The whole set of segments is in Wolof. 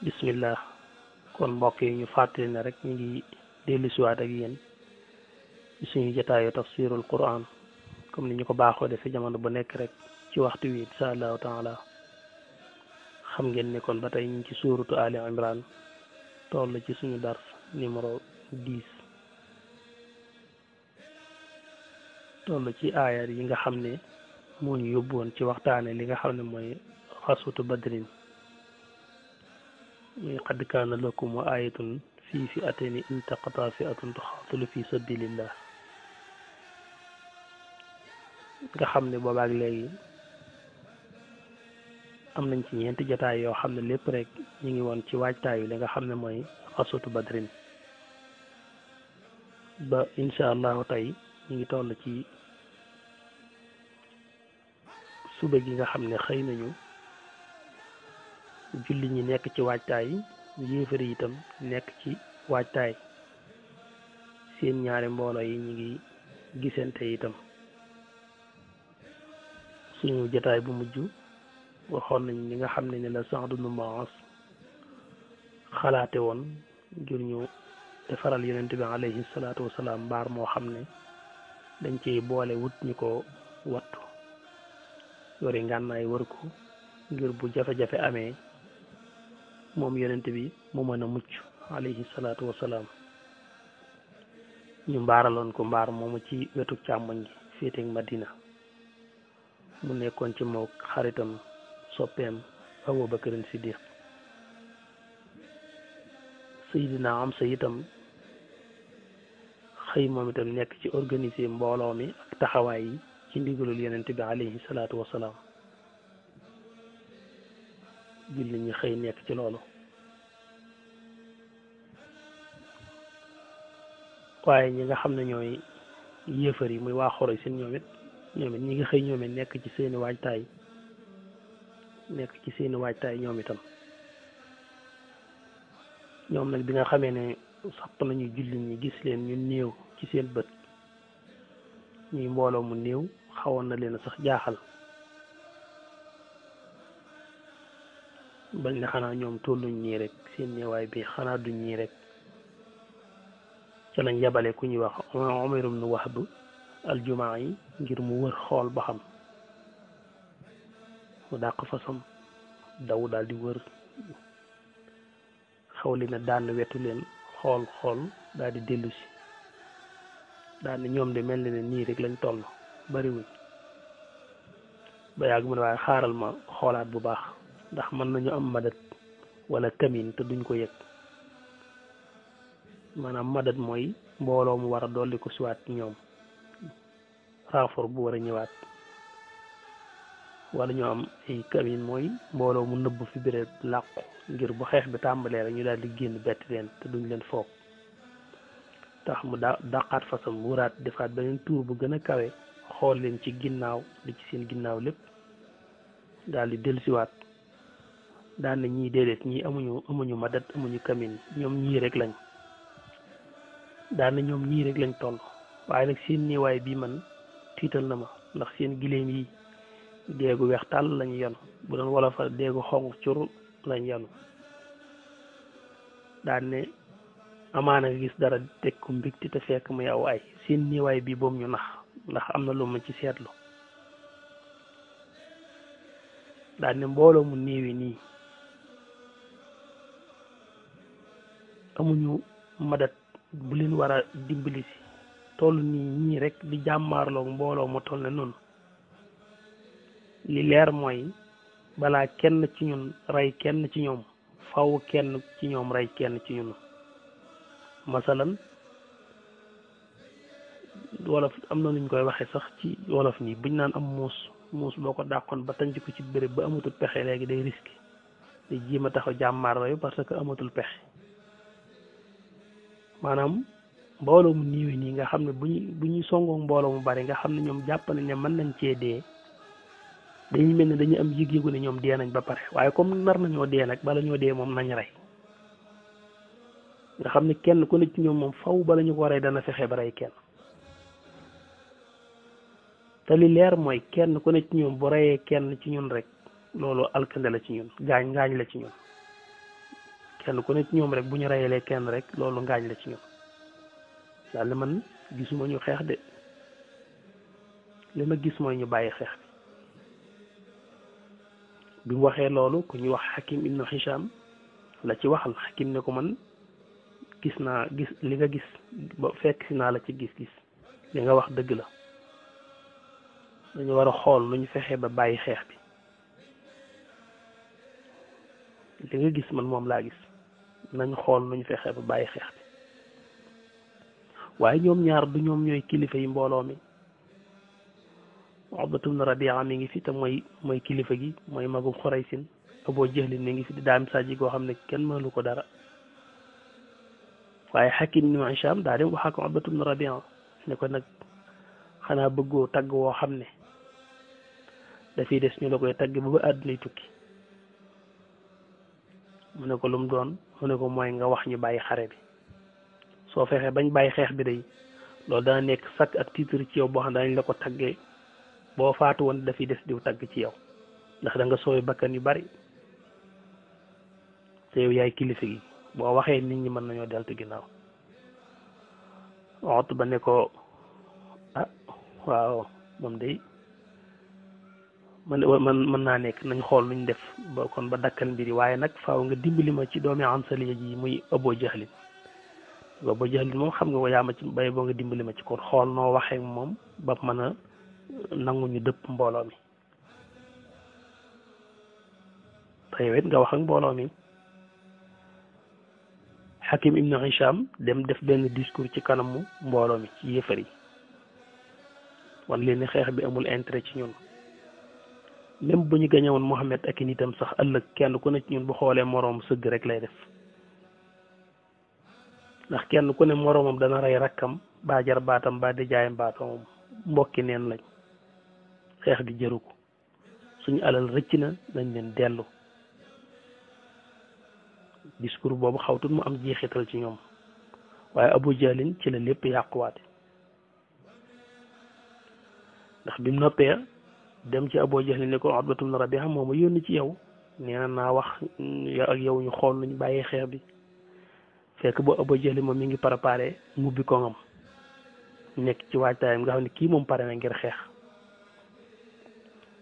bismillah kon mbokk yi ñu fàttali ne rek ñu ngi dellusiwaat ak yéen ci suñu jotaayu tafsirul Quran comme ni ñu ko baaxoo defee jamono bu nekk rek ci waxtu wi insha allahu taala xam ngeen ne kon ba tey ñu ngi ci suuratu Ali Imran toll ci suñu dars numéro 10 toll ci aayat yi nga xam ne moo ñu yóbbu woon ci waxtaane li nga xam ne mooy xaswatu badrin muy qad kaana lakum ayatun fii fi'atayni iltaqataa fi'atun tuqaatilu fi sabilillah nga xam ne boobaak léegi am nañ ci ñeenti jotaay yoo xam ne lépp rek ñu ngi woon ci waajtaayu li nga xam ne mooy xaswatu badrin ba insha allahu tey ñu ngi toll ci suba gi nga xam ne xëy nañu julli ñi nekk ci waajtaay yéefar yi itam nekk ci waajtaay seen ñaari mbooloo yi ñu ngi gisante itam suñu jotaay bu mujj waxoon nañ li nga xam ne ne la Saad ibn Mu'aaz xalaate woon ngir ñu defaral yonent bi alayhi salaatu wasalaam mbaar moo xam ne dañ ciy boole wut ñu ko wattu yori ngànnaay wër ko ngir bu jafe-jafe amee moom yonent bi mu mën a mucc alayhi salaatu wasalaam ñu mbaaraloon ko mbaar moomu ci wetu càmmoñ gi féeteeg Madina mu nekkoon ci mook xaritam soppeem Abu Bakrin Siddiq Seydina Amsa itam xëy moom itam nekk ci organiser mbooloo mi ak taxawaay yi ci ndigalul yonent bi alayhi salaatu wasalaam julli ñi xëy nekk ci loolu waaye ñi nga xam ne ñooy yéefar yi muy waa Xuraysh ñoom it ñi ngi xëy ñoom it nekk ci seeni waajtaay ñoom itam ñoom nag bi nga xamee ne sapp nañu julli ñi gis leen ñu néew ci seen bët ñuy mbooloo mu néew xawoon na leen sax jaaxal bañ ne xanaa ñoom tolluñ ñii rek seen néewaay bi xanaa duñ ñii rek ca lañ yabale ku ñuy wax Umayr ibn Wahb al-Jumaa yi ngir mu wër xool ba xam mu dàq fasam daw daal di wër xaw li na daan wetu leen xool daal di dellu si daal ne ñoom de mel na ne nii rek lañ toll bariwuñ ba yàgg mu ne waaye xaaral ma xoolaat bu baax ndax mën nañu am madat wala kamin te duñ ko yëg maanaam madat mooy mbooloo mu war a dolli ko siwaat ñoom renfort bu war a ñëwaat wala ñu am ay kamin mooy mbooloo mu nëbb fi biir làqu ngir bu xeex bi tàmbalee rek ñu daal di génn bett leen te duñ leen foog tax mu dàqaat fasam wuraat defaat beneen tuur bu gën a kawe xool leen ci ginnaaw li ci seen ginnaaw lépp daal di dellusiwaat daan na ñii déedéet ñii amuñu madat amuñu kamin ñoom ñii rek lañ daan na ñoom ñii rek lañ toll waaye nag seen niiwaay bii man tiital na ma ndax seen giléem yi déegu weex tàll lañu yanu bu doon wala fa déegu xonq cur lañ yanu daan ne amaana nga gis dara teg ko mbigti te fekk mu yow ay seen niiwaay bii boobu ñu nax ndax am na lu ma ci seetlu daan ne mbooloo mu néewi nii amuñu madat bu leen war a dimbali si toll nii ñii rek di jàmmaarloog mbooloo mu toll ne noonu li leer mooy balaa kenn ci ñun rey kenn ci ñoom faw kenn ci ñoom rey kenn ci ñun masalan wolof am na nuñ koy waxee sax ci wolof nii buñ naan am muus boo ko dàqoon ba tànc ko ci béréb ba amatul pexe léegi day risqué day jéem a taxaw jàmmaarloo parce que amatul pexe maanaam mbooloo mu niiwee nii nga xam ne bu ñu songoo mbooloo mu bari nga xam ne ñoom jàpp nañ ne mën nañ cee dee dañuy mel ne dañu am yëg-yëgu ne ñoom dee nañ ba pare waaye comme nar nañoo dee nag bala ñoo dee moom nañ rey nga xam ne kenn ku ne ci ñoom moom faw bala ñu ko rey dana fexe ba rey kenn te li leer mooy kenn ku ne ci ñoom bu reyee kenn ci ñun rek loolu alkande la ci ñun ngaañ la ci ñun kenn ku ne ci ñoom rek bu ñu reyalee kenn rek loolu ngaañ la ci ñun daal man gisuma ñu xeex de li ma gis mooy ñu bàyyi xeex bi mu waxee loolu ku ñu wax Hakim ibnu Hisham la ci waxal Hakim ne ko man gis li nga gis ba fekk si naa la ci gis-gis li nga wax dëgg la dañu war a xool nu ñu fexee ba bàyyi xeex bi li nga gis man moom laa gis nañ xool nu ñu fexee ba bàyyi xeex bi waaye ñoom ñaar du ñoom ñooy kilifa yi mbooloo mi Utbatu bnu Rabi'a mi ngi fi te mooy kilifa gi mooy magum Xuraysin Abu Jahlin mi ngi fi di daam saji goo xam ne kenn mënu ko dara waaye Hakim ibnu Hisham daa dem wax ak Utbatu bnu Rabi'a ne ko nag xanaa bëggoo tagg woo xam ne dafiy des ñu la koy tagg ba àddunay tukki mu ne ko lu mu doon mu ne ko mooy nga wax ñu bàyyi xare bi soo fexee bañ bàyyi xeex bi day loolu dana nekk sakk ak titre ci yow boo xam ne dañ la ko taggee boo faatu woon dafiy des diw tagg ci yow ndax da nga sooy bakkan yu bari te yow yaay kilifa gi boo waxee nit ñi mën nañoo deltu ginnaaw Utba ba ne ko ah waaw moom day man mën naa nekk nañ xool nuñ def ba kon ba dakkal mbiri waaye nag faaw nga dimbali ma ci doomi Ansaliya ji muy Abu Jahlin Abu Jahlin moom xam nga ko yaa ma ci bay boo nga dimbali ma ci kon xool noo waxee moom ba mën a nangu ñu dëpp mbooloo mi te yow it nga wax ak mbooloo mi Hakim ibnu Hisham dem def benn discours ci kanamu mbooloo mi ci yéefar yi wan leen ni xeex bi amul intérêt ci ñun même bu ñu gañewoon Muhammad ak i nitam sax ëllëg kenn ku ne ci ñun bu xoolee moroom sëgg rek lay def ndax kenn ku ne moroomam dana rey rakkam baa jar baatam baa di jaayam baatamam mbokki neen lañ xeex bi jëru ko suñu alal rëcc na nañ leen dellu discours boobu xawtut mu am jeexital ci ñoom waaye Abu Jahlin ci la lépp yàquwaate ndax bi mu noppee dem ci Abu Jahlin ne ko Utbatu bnu Rabi'a moo ma yónni ci yow nee na naa wax ak yow ñu xool nuñ bàyyi xeex bi fekk boo Abu Jahlin moom mi ngi préparé mubbi ko ngam nekk ci waajtaayam nga xam ne kii moom pare na ngir xeex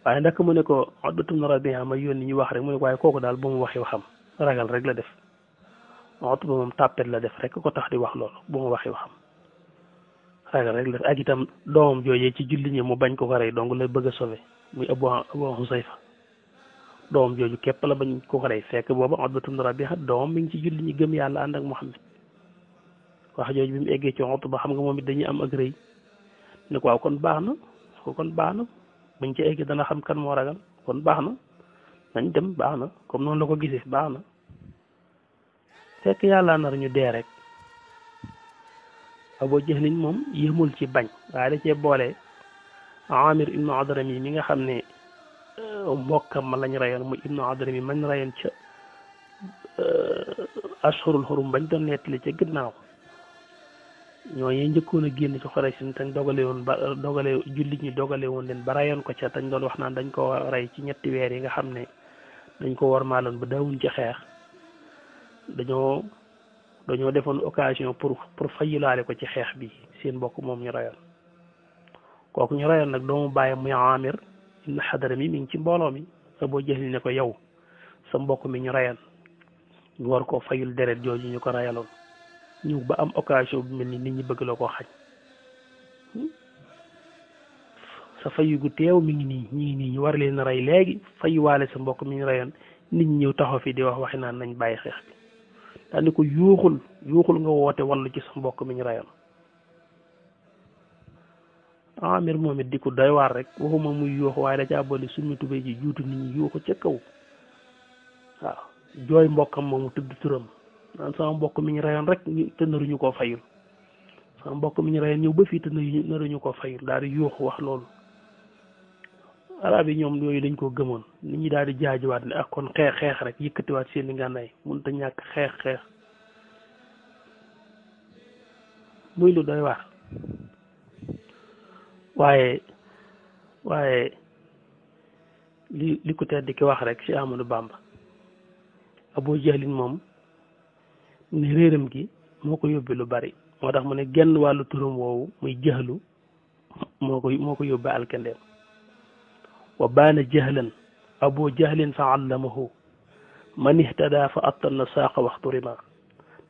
waaye ndax mu ne ko Utbatu bnu Rabi'a ma yónni ñu wax rek mu ne ko waaye kooku daal bu mu waxi waxam ragal rek la def Utba moom tàppet la def rek ko tax di wax loolu bu mu waxi waxam ragal rek la ak itam doomam joojee ci julli ñi mu bañ ko ko rey donc la bëgg a sauver muy Abu Huzayfa doomam jooju képp la bañ ko ko rey fekk booba Utbatu bnu Rabi'a doomam mi ngi ci julli ñi gëm yàlla ànd ak Muhammad wax jooju bi mu eggee ci Utba xam nga moom it dañuy am ak rëy ne ko waaw kon baax na ko kon baax na buñ ci eggee dana xam kan moo ragal kon baax na nañ dem baax na comme noonu la ko gisee baax na fekk yàlla nar ñu dee rek Abu Jahlin moom yëmul ci bañ waaye da cee boole Amir ibnu Adrami mi nga xam ne mbokkam ma lañ rayoon mu ibnu Adrami mañ rayoon ca ashurul xurum bañ doon nettali ca ginnaaw ñooñee njëkkoon a génn ci Xuraysin tañ dogale jullit ñi dogale woon leen ba rayoon ko ca tañ doon wax naan dañ ko rey ci ñetti weer yi nga xam ne dañ ko war maaloon ba daawuñ ci xeex dañoo defoon occasion pour fayulaale ko ci xeex bi seen mbokk moom ñu rayoon kooku ñu rayoon nag doomu bàyyi muy Amir ibn Hadrami mi ngi ci mbooloo mi Abu Jahl ne ko yow sa mbokk mi ñu rayoon ñu war koo fayul deret jooju ñu ko rayaloon ñëw ba am occasion bu mel ni nit ñi bëgg la koo xañ sa fayu gu teew mi ngi nii ñu war leen rey léegi fayuwaale sa mbokk mi ñu rayoon nit ñi ñëw taxaw fi di waxi naan nañ bàyyi xeex bi daal ni ko yuuxul nga woote wallu ci sa mbokk mi ñu rayoon Amir moom it di ko doy waar rek waxuma muy yuuxu waaye da caa boole summi tubéy ji juutu nit ñi yuuxu ca kaw waaw jooy mbokkam moomu tudd turam naan sama mbokk mi ñu rayoon rek te naruñu koo fayul sama mbokk mi ñu rayoon ñëw ba fii te naruñu koo fayul daal di yuuxu wax loolu arab yi ñoom yooyu dañ koo gëmoon nit ñi daal di jaajuwaat ne ak kon xeex rek yëkkatiwaat seen i ngànnaay mënut a ñàkk xeex muy lu doy waar waaye waaye li ko tedd ki wax rek ci Amadou Bamba Abu Jahlin moom ni réeram gi moo ko yóbbe lu bari moo tax mu ne genn wàllu turam woowu muy jahlu moo ko yóbbe alkandeem wa baana jahlan Abu Jahlin fa allamahu man ihtada fa attanna saaqa waxtu rima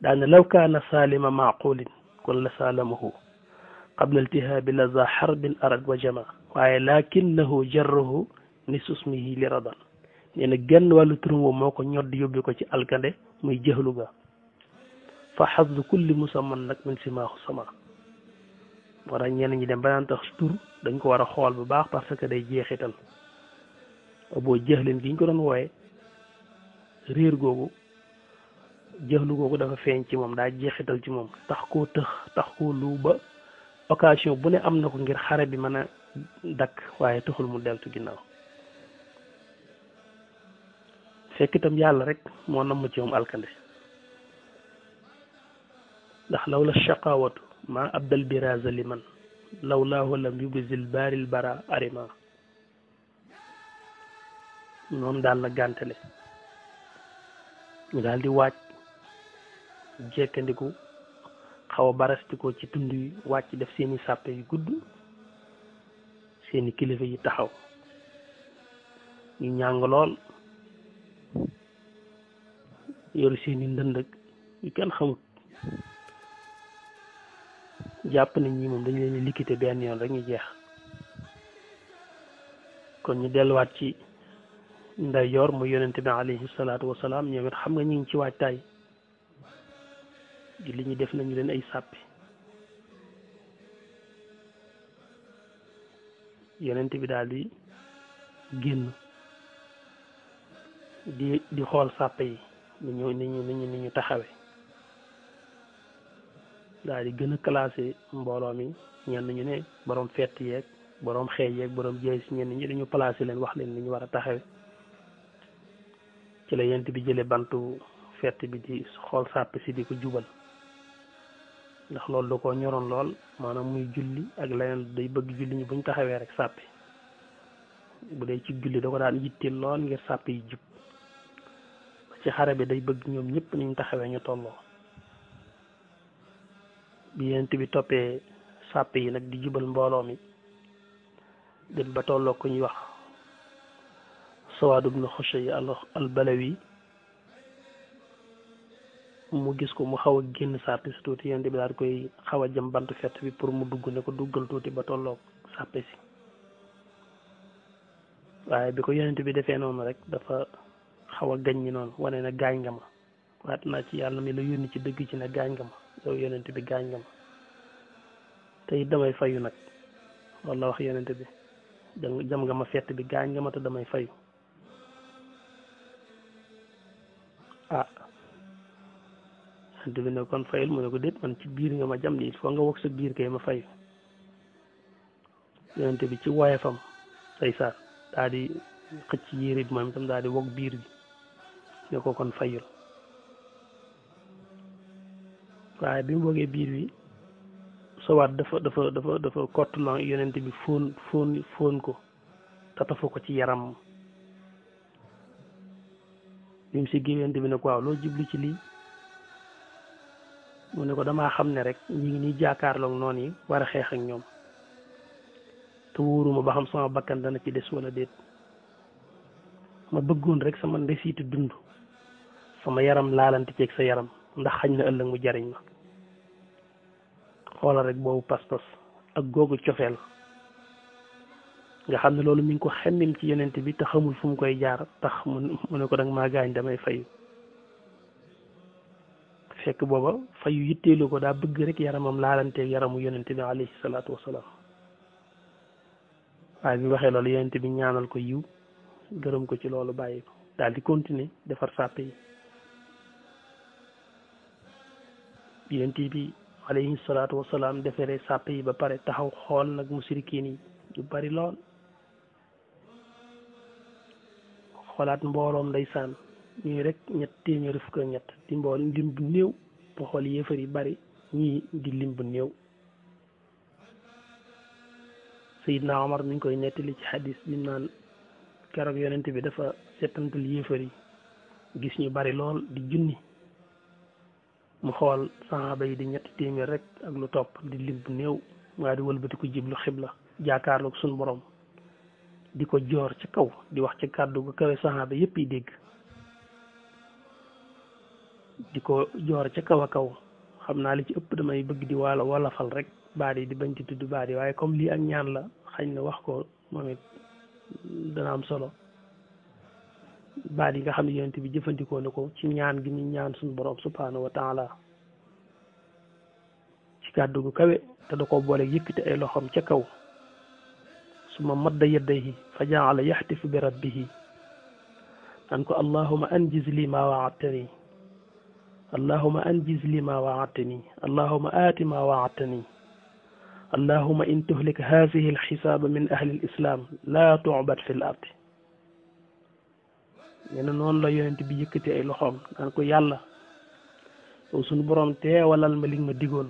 daane law kaana saalima maaqulin kon la saalamahu qabla iltihaabi laza xarbin arad wa jama waaye lakinnahu jarrahu ni susmihi li radan nee na genn wàllu turam woowu moo ko ñodd yóbbe ko ci alkande muy jahlu ga fa xasdu kulli musamman nag min simaaxu sama moo tax ñenn ñi dem ba naan tax tur dañ ko war a xool bu baax parce que day jeexital Abu Jahlin gi ñu ko doon wooye réer googu jahlu googu dafa feeñ ci moom daa jeexital ci moom tax koo lu ba occasion bu ne am na ko ngir xare bi mën a dakk waaye taxul mu deltu ginnaaw fekk itam yàlla rek moo namm ci moom alkande ndax law la shaqawatu ma abdal biraza liman law laahu lam yubzil baaril bara arima noonu daal la gàntale ñu daal di waaj jekkandiku xaw a barastikoo ci tund yi wàcc def seeni sàppe yu gudd seeni kilifa yi taxaw ñu ñàng lool yoru seeni ndëndëg yu kenn xamut jàpp nañ ñi moom dañu leen di liquité benn yoon rek ñu jeex kon ñu delluwaat ci nday yor mu yonente bi alayhi salaatu wasalaam ñoom it xam nga ñu ngi ci waajtaay li ñu def nañu leen ay sàppi yonente bi daal di génn di xool sàppe yi ni ñu taxawee daal di gën a classé mbooloo mi ñenn ñu ne borom fett yeeg borom xeej yeeg borom jeey si ñenn ñi dañu placé leen wax leen ni ñu war a taxawe ci la yent bi jële bantu fett bi di xool sàpp si di ko jubal ndax loolu da koo ñoroon lool maanaam muy julli ak leneen day bëgg julli ñi buñ taxawee rek sàppi bu dee ci julli da ko daan yitteel lool ngir sàpp yi jub ci xare bi day bëgg ñoom ñëpp niñ taxawee ñu tolloo bi yent bi toppee sàpp yi nag di jubal mbooloo mi dem ba tolloo ku ñuy wax Sawaad ibn Xushay al Balawi mu gis ko mu xaw a génn sàppe si tuuti yent bi daal koy xaw a jëm bantu fett bi pour mu dugg ne ko duggal tuuti ba tolloo sàppe si waaye bi ko yonent bi defee noonu rek dafa xaw a gañ ñi noonu wane na gaañ nga ma waat naa ci yàlla mi la yónni ci dëgg ci ne gaañ nga ma yow yonent bi gaañ nga ma te it damay fayu nag loolu la wax yonent bi jam nga ma fett bi gaañ nga ma te damay fayu ah yonent bi ne kon fayul mu ne ko déet man ci biir nga ma jam ni il faut nga wog sa biir kay ma fayu yonent bi ci woyefam say saar daa di xëcc yére bi moom itam daa di wog biir bi ne ko kon fayul waaye bi mu wogee biir bi Sawaad dafa kottulan yonent bi fóon ko tatafu ko ci yaram bi mu si gée yonent bi ne ko waaw loo jublu ci lii mu ne ko damaa xam ne rek ñi ngi ni jàkkaarloog noonu yi war a xeex ak ñoom te wóoruma ba xam sama bakkan dana ci des wala déet ma bëggoon rek sama ndesiitu dund sama yaram laalante ceeg sa yaram ndax xañ na ëllëg mu jariñ ma xoolal rek boobu pas-pas ak googu cofeel nga xam ne loolu mi ngi ko xemmim ci yonent bi te xamul fu mu koy jaar tax mu ne ko danga maa gaañ damay fayu fekk booba fayu yitteelu ko daa bëgg rek yaramam laalanteeg yaramu yonent bi alayhi salaatu wasalaam waaye bi waxee loolu yonent bi ñaanal ko yiw gërëm ko ci loolu bàyyi ko daal di continuer defar sàppe yi yonent bi alayhi salaatu wasalaam defaree sàppe yi ba pare taxaw xool nag musrikiin yi yu bari lool xoolaat mbooloom ndeysaan ñuy rek ñett téeméeri fukk ak ñett di mbool lim bu néew mu xool yéefar yi bari ñii di lim bu néew. Seydina Omar mi ngi koy nettali ci xadis bi naan keroog yonent bi dafa settantal yéefar yi gis ñu bari lool di junni mu xool saxaaba yi di 300 rek ak lu topp di lim bu néew waaye di wëlbati ko jiblu xibla jaakaarloog suñu borom di ko joor ci kaw di wax ci kàddu gu kawe saxaaba yépp yi dégg di ko joor ca kaw a kaw xam naa li ci ëpp damay bëgg di wala fal rek baat yi di bañ ci tudd baat yi waaye comme lii ak ñaan la xañ na wax ko moom it dana am solo baat yi nga xam ne yonent bi jëfandikoo na ko ci ñaan gi ni ñaan suñu borom subhanahu wa taala ci kàddu gu kawe te da ko boole yëkkati ay loxoom ca kaw suma madda yadayhi fa jaala yaxtifu bi rabbihi an ko allahuma anjiz li ma waadtani allahuma anjiz li ma waadtani allahuma aati ma waadtani allahuma in tuhlik hadihi alxisaaba min ahli alislam laa tucbad fi l ardi nee na noonu la yonent bi yëkkati ay loxoom naan ko yàlla yow suñu borom teewalal ma li nga ma digoon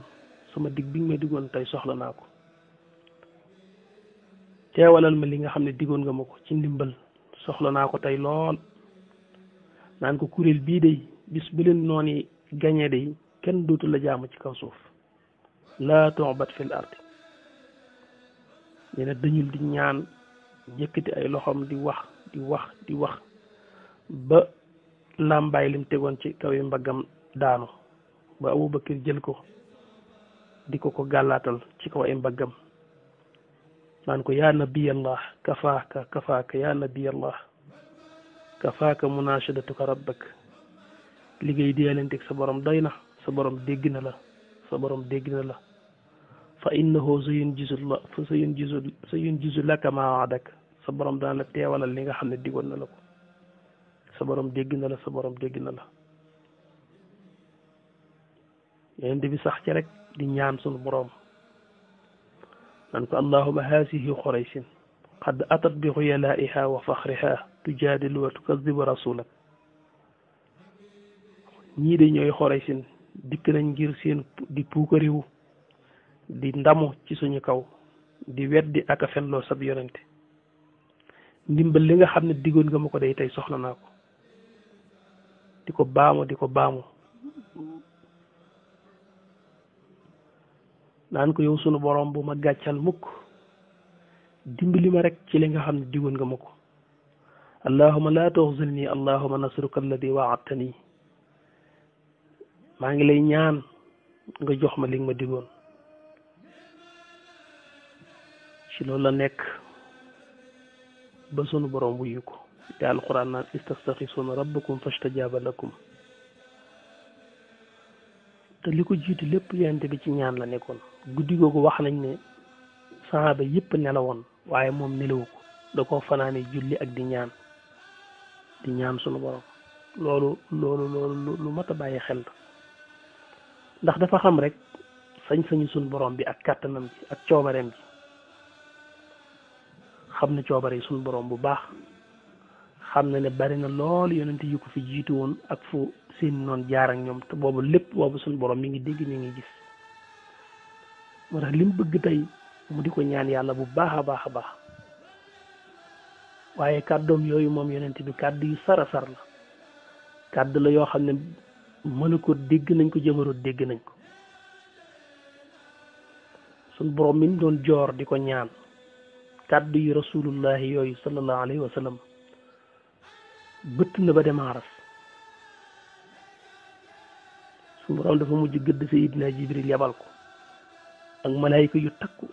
sama dig bi nga ma digoon tey soxla naa ko teewalal ma li nga xam ne digoon nga ma ko ci ndimbal soxla naa ko tey lool naan ko kuréel bii day bis bu leen noonu gañee day kenn dootu la jaamu ci kaw suuf laa tu'bad fil ardi nee na dañul di ñaan yëkkati ay loxoom di wax ba làmbaay lim tegoon ci kaw yi mbaggam daanu ba Abubakar jël ko di ko gàllaatal ci kaw ay mbaggam naan ko yaa nabiyallah kafaaka yaa nabiyallah kafaaka munashadatuka rabbak liggéey diyalanteeg sa borom doy na sa borom dégg na la fa innahu sayunjizu laka ma waadak sa borom dana la teewalal li nga xam ne digoon na la ko sa borom dégg na la yonent bi sax ci rek di ñaan sunu borom naan ko allahuma haasihi xuraysin qad atat bi xuyalaiha wa faxriha tujaadilu wa tukadibu rasulak ñii de ñooy xuraysin dikk nañ ngir seen di puukariwu di ndamu ci suñu kaw di weddi ak a fenloo sab yonente ndimbal li nga xam ne diggoon nga ma ko day tey soxla naa ko di ko baamu naan ko yow sunu borom bu ma gàccal mukk dimbali ma rek ci li nga xam ne diggoon nga ma ko allahuma la tuxzilni allahuma nasruka alladi waadtani maa ngi lay ñaan nga jox ma li nga ma diggoon ci loolu la nekk ba sunu borom wuyu ko te alquran naan istastaxisuuna rabbakum fastajaaba lakum te li ko jiitu lépp yonent bi ci ñaan la nekkoon guddi googu wax nañ ne saxaaba yëpp nelawoon waaye moom nelawu ko da koo fanaane julli ak di ñaan sunu borom loolu lu mat a bàyyi xel ndax dafa xam rek sañ-sañu sunu borom bi ak kàttanam bi ak coobareem ji xam na coobare sunu borom bu baax xam na ne bari na lool yonent yu ko fi jiitu woon ak fu seen noon jaar ak ñoom te boobu lépp boobu sunu borom mi ngi dégg mi ngi gis moo tax li mu bëgg tey mu di ko ñaan yàlla bu baax a baax waaye kàddoom yooyu moom yonent bi kàddu yu sar la kàddu la yoo xam ne mënu ko dégg nañ ko jëmaroot dégg nañ ko sunu borom mi doon joor di ko ñaan kàddu yu rasulullahi yooyu sallallahu alayhi wa sallam bëtt na ba dem aras su borom dafa mujj gëdd sayidina jibril yabal ko ak malaayika yu takku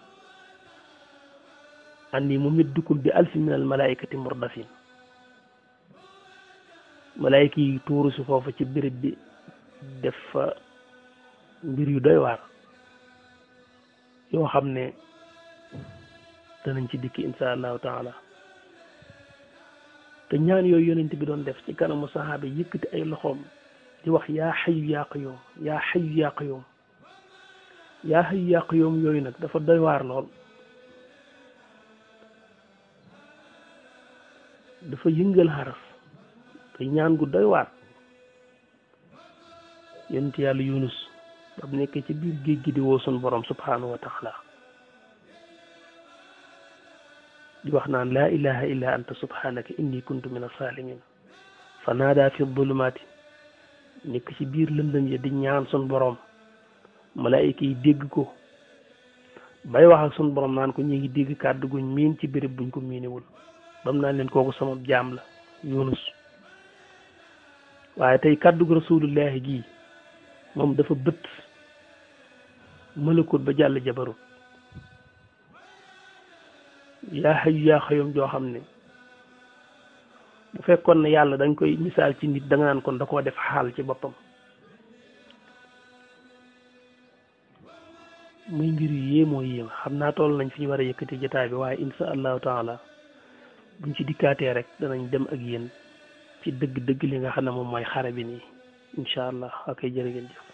anni mumiddukum bi alfi min al malaayikati murdafin malaayika yi tuuru si foofu ci béréb bi def fa mbir yu doy waar yoo xam ne danañ ci dikki insha allahu taala te ñaan yooyu yonent bi doon def ci kanamu saxaaba yëkkati ay loxoom di wax yaa xayu yaa qayyum yaa xayu yaa qayyum yaa xayu yaa qayyum yooyu nag dafa doy waar lool dafa yëngal xaraf te ñaan gu doy waar yonent yàlla yunus ba mu nekk ci biir géej gi di woo sun borom subhanahu wa taala di wax naan laa ilaha illa anta subhanaka inni kuntu min as-salimin fa naada fi dhulumaati nekk ci biir lëndëm ya di ñaan sun borom malaayika yi dégg ko bay wax ak sun borom naan ko ñi ngi dégg kàddu guñ miin ci béréb buñ ko miinewul bam naan leen kooku sama jaam la Yunus waaye tey kàddu gu rasulullahi gii moom dafa bët malakut ba jàll jabarut yaa hayyu yaa qayyum joo xam ne bu fekkoon ne yàlla dañ koy misaal ci nit da nga naan kon da koo def xaal ci boppam muy mbir yu yéemoo yéem xam naa toll nañ fi ñu war a yëkkati jotaay bi waaye insha allahu taala buñ ci dikkaatee rek danañ dem ak yéen ci dëgg-dëgg li nga xam ne moom mooy xare bi nii insha allah ak ay jërë ngeen jëf